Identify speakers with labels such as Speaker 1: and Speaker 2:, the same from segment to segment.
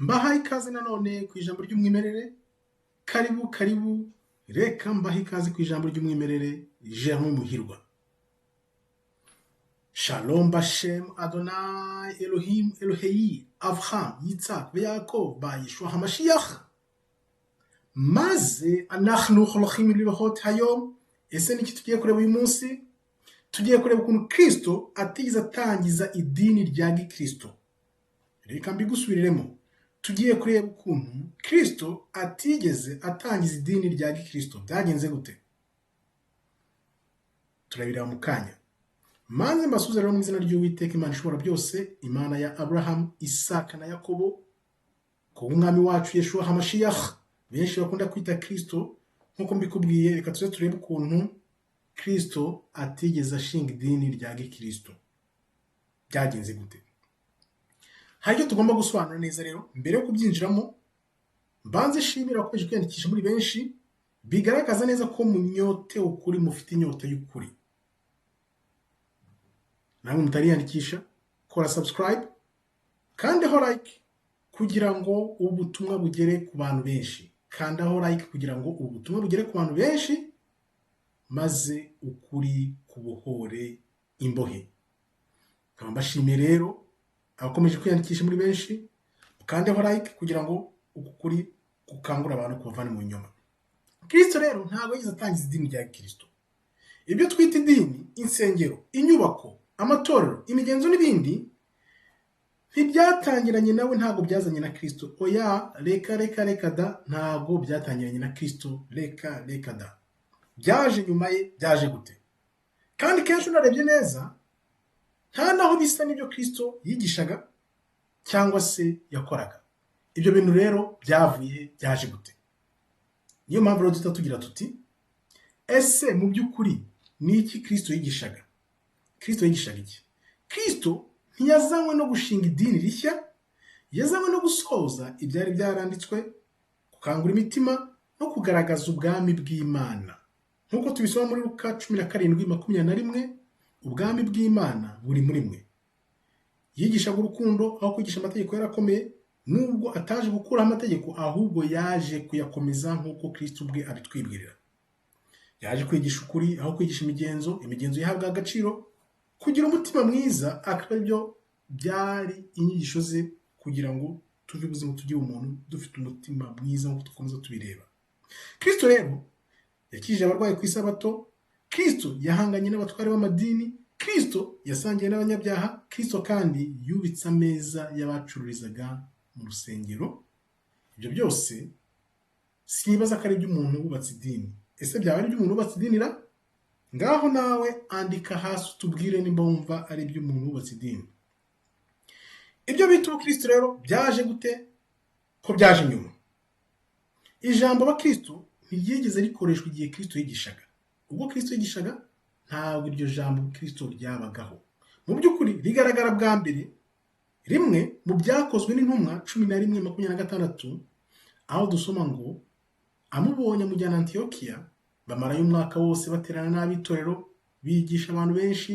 Speaker 1: Mbahaye ikaze nanone ku ijambo ry'umwimerere, karibu karibu, reka mbahe ikaze ku ijambo ry'umwimerere, Jerome Muhirwa. Shalom Bashem Adonai Elohim Elohei Avraham Yitzhak Yaakov ba Yeshua HaMashiach. Maze anachnu holochim lirot hayom. Ese niki tugiye kureba uyu munsi? Tugiye kureba ukuntu Kristo atigeze atangiza idini rya Gikristo. Reka mbigusubiriremo. Tugiye kureba ukuntu Kristo atigeze atangiza idini rya Gikristo. Byagenze gute? Turabireba mu kanya. Manze mbasubize rero mu izina ry'Uwiteka Imana ishobora byose, Imana ya Abraham, Isaka na Yakobo, ku bw'umwami wacu Yeshua HaMashiach, benshi bakunda kwita Kristo. Nk'uko mbikubwiye, reka tuze turebe ukuntu Kristo atigeze ashinga idini rya Gikristo. Byagenze gute? Hari icyo tugomba gusobanura neza rero mbere yo kubyinjiramo. Mbanze shimira abakomeje kwiyandikisha muri benshi, bigaragaza neza ko munyote ukuri, mufite inyota y'ukuri. Namwe mutariyandikisha, kora subscribe kandeho like kugira ngo ubutumwa bugere ku bantu benshi. Kandaho like kugira ngo ubutumwa bugere ku bantu benshi, maze ukuri kubohore imbohe. Nkaba mbashimiye rero abakomeje kwiyandikisha muri benshi, kandeho like kugira ngo uku kuri gukangura abantu kubavana mu nyuma. Kristo rero ntabwo yigeze atangiza idini rya Kristo. Ibyo twita idini, insengero, inyubako, amatorero, imigenzo n'ibindi ntibyatangiranye nawe, ntabwo byazanye na Kristo. Oya, reka reka reka da, ntabwo byatangiranye na Kristo, reka reka da. Byaje nyuma ye. Byaje gute? Kandi kenshi unarebye neza, nta naho bisa n'ibyo Kristo yigishaga cyangwa se yakoraga. Ibyo bintu rero byavuye, byaje gute? Niyo mpamvu rero duhita tugira tuti, ese mu by'ukuri ni iki Kristo yigishaga? Kristo yigishaga iki? Kristo ntiyazanywe no gushinga idini rishya, yazanywe no gusohoza ibyari byaranditswe, gukangura imitima no kugaragaza ubwami bw'Imana. Nk'uko tubisoma muri Luka 17:21, ubwami bw'Imana buri muri mwe. Yigishaga urukundo aho kwigisha amategeko yarakomeye, nubwo ataje gukuraho amategeko, ahubwo yaje kuyakomeza nk'uko Kristo ubwe abitwibwirira. Yaje kwigisha ukuri aho kwigisha imigenzo, imigenzo yahabwa agaciro. Kugira umutima mwiza akaba aribyo byari inyigisho ze, kugira ngo tuve ubuzima tugire umuntu dufite umutima mwiza nk'uko dukomeza tubireba. Kristo rero yakijije abarwayi ku isabato, Kristo yahanganye n'abatware b'amadini, Kristo yasangiye n'abanyabyaha, Kristo kandi yubitse ameza y'abacururizaga mu rusengero. Ibyo byose sinibaza ko ari iby'umuntu wubatse idini. Ese byaba ari iby'umuntu wubatse idini ra? Ngaho nawe andika hasi utubwire nimba wumva ari iby'umuntu wubatse idini. Ibyo bita ubukristo rero byaje gute? Ko byaje nyuma. Ijambo abakristo ntiryigeze rikoreshwa igihe Kristo yigishaga. Ubwo Kristo yigishaga ntabwo iryo jambo Kristo ryabagaho. Mu by'ukuri rigaragara bwa mbere rimwe mu byakozwe n'intumwa 11:26, aho dusoma ngo amubonye amujyana Antiyokiya, bamarayo umwaka wose baterana n'abitorero, bigisha abantu benshi.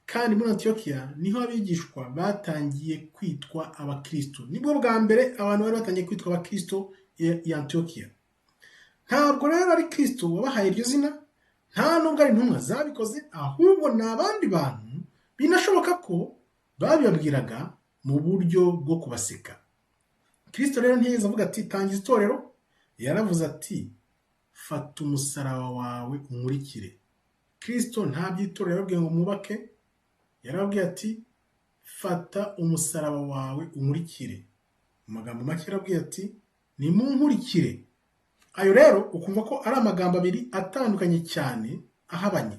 Speaker 1: Kandi muri Antiyokiya niho abigishwa batangiye kwitwa abakristo. Nibwo bwa mbere abantu bari batangiye kwitwa abakristo i Antiyokiya. Ntabwo rero ari Kristo wabahaye iryo zina, nta nubwo ari intumwa zabikoze, ahubwo ni abandi bantu binashoboka ko babibabwiraga mu buryo bwo kubaseka. Kristo rero ntiyigeze avuga ati tangiza itorero, yaravuze ati fata umusaraba wawe unkurikire. Kristo nta by'itorero yababwiye ngo mwubake, yarababwiye ati fata umusaraba wawe unkurikire. Mu magambo make yarababwiye ati nimunkurikire. Ayo rero ukumva ko ari amagambo abiri atandukanye cyane ahabanye: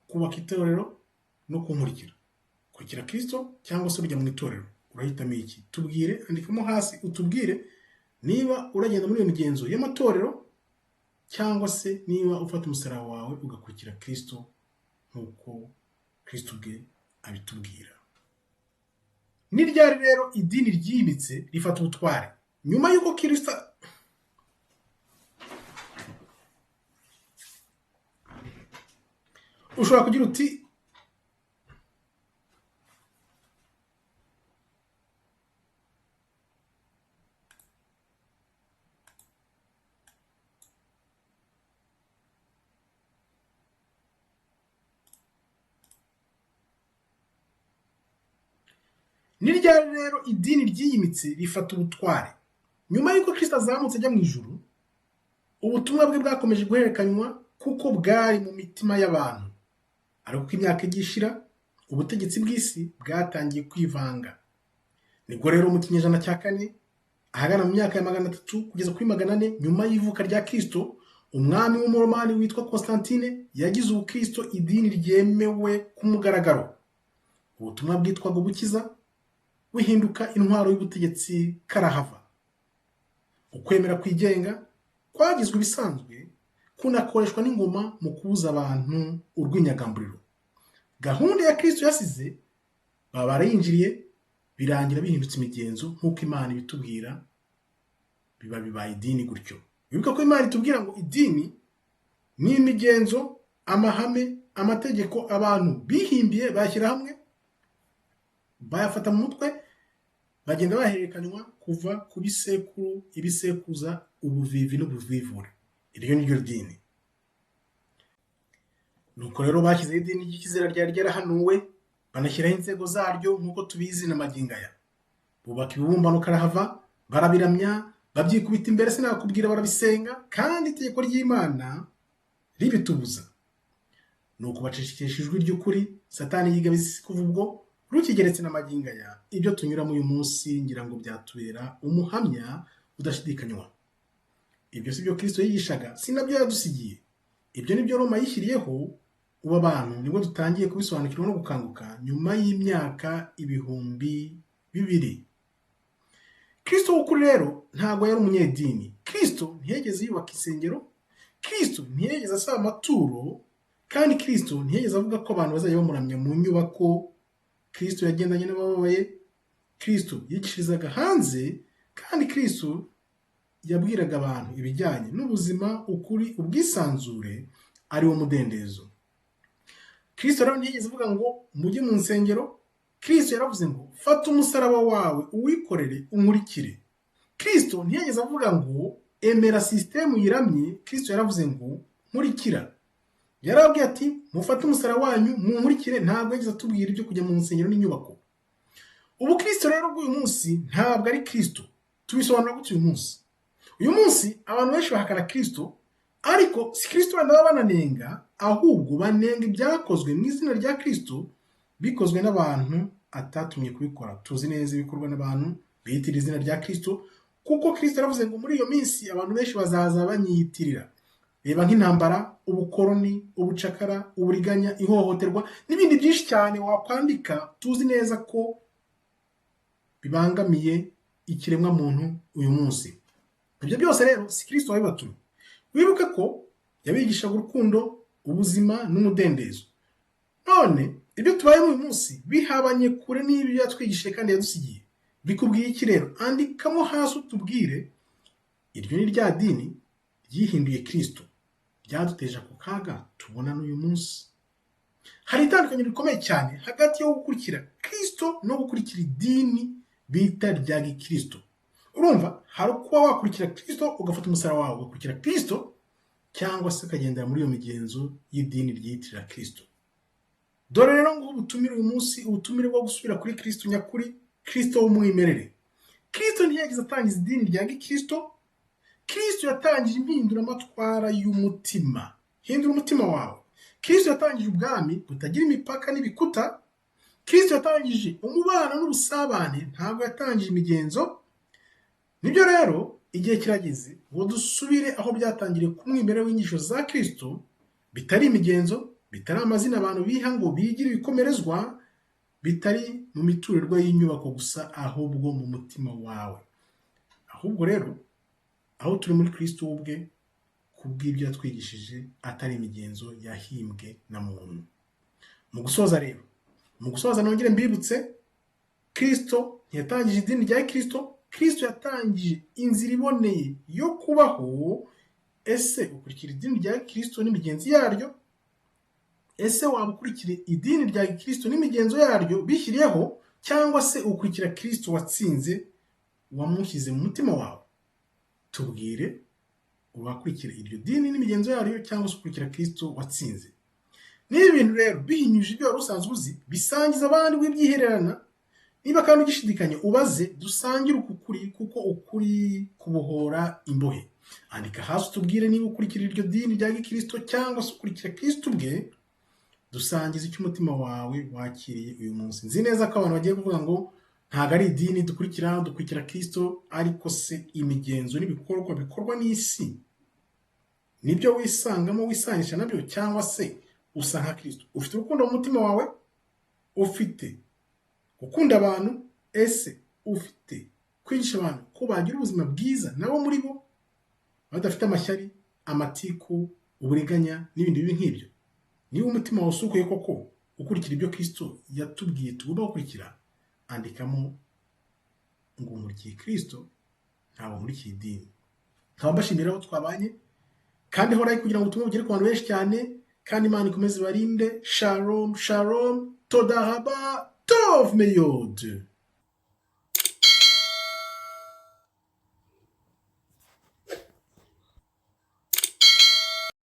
Speaker 1: kubaka itorero no kunkurikira. Kurikira Kristo cyangwa se ujya mu itorero, urahitamo iki? Tubwire, andikamo hasi utubwire niba uragenda muri iyo migenzo y'amatorero cyangwa se niba ufata umusaraba wawe ugakurikira Kristo nk'uko Kristo ubwe abitubwira. Ni ryari rero idini ryimitse rifata ubutware? Nyuma y'uko Kristo ushobora kugira uti Ni ryari rero idini ryiyimitse rifata ubutware? Nyuma y'uko Kristo azamutse ajya mu ijuru, ubutumwa bwe bwakomeje guhererekanywa kuko bwari mu mitima y'abantu. Ariko uko imyaka igiye ishira, ubutegetsi bw'isi bwatangiye kwivanga. Nibwo rero mu kinyejana cya kane, ahagana mu myaka ya 300 kugeza kuri 400 nyuma y'ivuka rya Kristo, umwami w'umuromani witwa Constantine yagize ubukristo idini ryemewe ku mugaragaro. Ubutumwa bwitwaga ubukiza buhinduka intwaro y'ubutegetsi karahava. Ukwemera kwigenga kwagizwe ibisanzwe, kunakoreshwa n'ingoma mu kubuza abantu urw'inyagamburiro. Gahunda ya Kristo yasize baba barayinjiriye, birangira bihindutse imigenzo nk'uko Imana ibitubwira, biba bibaye idini gutyo. Wibuka ko Imana itubwira ngo idini ni imigenzo, amahame, amategeko abantu bihimbiye, bayashyira hamwe, bayafata mu mutwe, bagenda bahererekanywa kuva ku bisekuru, ibisekuza, ubuvivi n'ubuvivure. Iryo ni ryo dini. Nuko rero bashyizeho idini ry'ikizira ryari ryarahanuwe, banashyiraho inzego zaryo nk'uko tubizi na magingo aya. Bubaka ibibumbano karahava, barabiramya, babyikubita imbere, sinakubwira, barabisenga, kandi itegeko ry'Imana ribitubuza. Nuko bacecekesha ijwi ry'ukuri, Satani yigabiza isi kuva ubwo, rukigeretse na magingo aya. Ibyo tunyuramo uyu munsi ngira ngo byatubera umuhamya udashidikanywa. Ibyo si byo Kristo yigishaga, si nabyo yadusigiye. Ibyo ni byo Roma yishyiriyeho. Ubu abantu nibwo dutangiye kubisobanukirwa no gukanguka nyuma y'imyaka 2000. Kristo w'ukuri rero ntabwo yari umunyedini. Kristo ntiyigeze yubaka insengero, Kristo ntiyigeze asaba amaturo, kandi Kristo ntiyigeze avuga ko abantu bazajya bamuramya mu nyubako. Kristo yagendanye n'abababaye, Kristo yigishirizaga hanze, kandi Kristo yabwiraga abantu ibijyanye n'ubuzima, ukuri, ubwisanzure, ari wo mudendezo. Kristo rero ntiyigeze avuga ngo mujye mu nsengero. Kristo yaravuze ngo fata umusaraba wawe uwikorere unkurikire. Kristo ntiyigeze avuga ngo emera sisitemu yiramye. Kristo yaravuze ngo nkurikira. Yarababwiye ati mufate umusaraba wanyu munkurikire. Ntabwo yigeze atubwira ibyo kujya mu nsengero n'inyubako. Ubu Kristo rero bw'uyu munsi ntabwo ari Kristo. Tubisobanura gutya uyu munsi. Uyu munsi abantu benshi bahakana Kristo, ariko si Kristo wenda baba bananenga, ahubwo banenga ibyakozwe mu izina rya Kristo bikozwe n'abantu atatumye kubikora. Tuzi neza ibikorwa n'abantu biyitirira izina rya Kristo, kuko Kristo yaravuze ngo muri iyo minsi abantu benshi bazaza banyiyitirira. Reba nk'intambara, ubukoroni, ubucakara, uburiganya, ihohoterwa n'ibindi byinshi cyane wakwandika, tuzi neza ko bibangamiye ikiremwamuntu uyu munsi. Ibyo byose rero si Kristo wabibatumye. Wibuke ko yabigishaga urukundo, ubuzima n'umudendezo. None ibyo tubayemo uyu munsi bihabanye kure n'ibyo yatwigishije kandi yadusigiye. Bikubwiye iki rero? Andikamo hasi utubwire. Iryo ni rya dini ryihinduye Kristo, ryaduteje ako kaga tubona n'uyu munsi. Hari itandukaniro rikomeye cyane hagati yo gukurikira Kristo no gukurikira idini bita rya gikristo. Urumva hari kuba wakurikira Kristo ugafata umusaraba wawe ugakurikira Kristo, cyangwa se ukagendera muri iyo migenzo y'idini ryiyitirira Kristo. Dore rero ngubu ubutumire uyu munsi, ubutumire bwo gusubira kuri Kristo nyakuri, Kristo w'umwimerere. Kristo ntiyageze atangiza idini rya gikristo. Kristo yatangije impinduramatwara y'umutima. Hindura umutima wawe. Kristo yatangije ubwami butagira imipaka n'ibikuta. Kristo yatangije umubano n'ubusabane, ntabwo yatangije imigenzo. Nibyo rero igihe kirageze ngo dusubire aho byatangiriye ku mwimerere w'inyigisho za Kristo, bitari imigenzo, bitari amazina abantu biha ngo bigire ibikomerezwa, bitari mu miturirwa y'inyubako gusa, ahubwo mu mutima wawe. Ahubwo rero aho turi muri Kristo ubwe, kubw'ibyo yatwigishije, atari imigenzo yahimbwe na muntu. Mu gusoza rero, mu gusoza nongere mbibutse, Kristo ntiyatangije idini rya Kristo. Kristo yatangije inzira iboneye yo kubaho. Ese ukurikira idini rya Kristo n'imigenzo yaryo? Ese waba ukurikira idini rya Kristo n'imigenzo yaryo bishyiriyeho, cyangwa se ukurikira Kristo watsinze, wamushyize mu mutima wawe? Tubwire, urakurikira iryo dini n'imigenzo yaryo, cyangwa se ukurikira Kristo watsinze? Niba ibintu rero bihinyuje ibyo wari usanzwe uzi, bisangiza abandi w'ibyihererana. Niba kandi ugishidikanya, ubaze, dusangire uku kuri, kuko ukuri kubohora imbohe. Andika hasi utubwire niba ukurikira iryo dini rya gikristo cyangwa se ukurikira Kristo ubwe. Dusangiza icyo umutima wawe wakiriye uyu munsi. Nzi neza ko abantu bagiye kuvuga ngo ntabwo ari idini dukurikira, dukurikira Kristo. Ariko se imigenzo n'ibikorwa bikorwa n'isi nibyo wisangamo, wisanisha nabyo, cyangwa se usa nka Kristo? Ufite urukundo mu mutima wawe? Ufite gukunda abantu? Ese ufite kwigisha abantu ko bagira ubuzima bwiza nabo muri bo, badafite amashyari, amatiku, uburiganya n'ibindi bibi nk'ibyo? Niba umutima wawe usukuye koko, ukurikira ibyo Kristo yatubwiye tugomba gukurikira, andikamo ngo nkurikiye Kristo, ntabwo nkurikiye idini. Nkaba mbashimira aho twabanye, kandi horaho kugira ngo ubutumwa bugere ku bantu benshi cyane. Kandi Imana ikomeze ibarinde. Shalom, shalom, toda raba, tov meyod.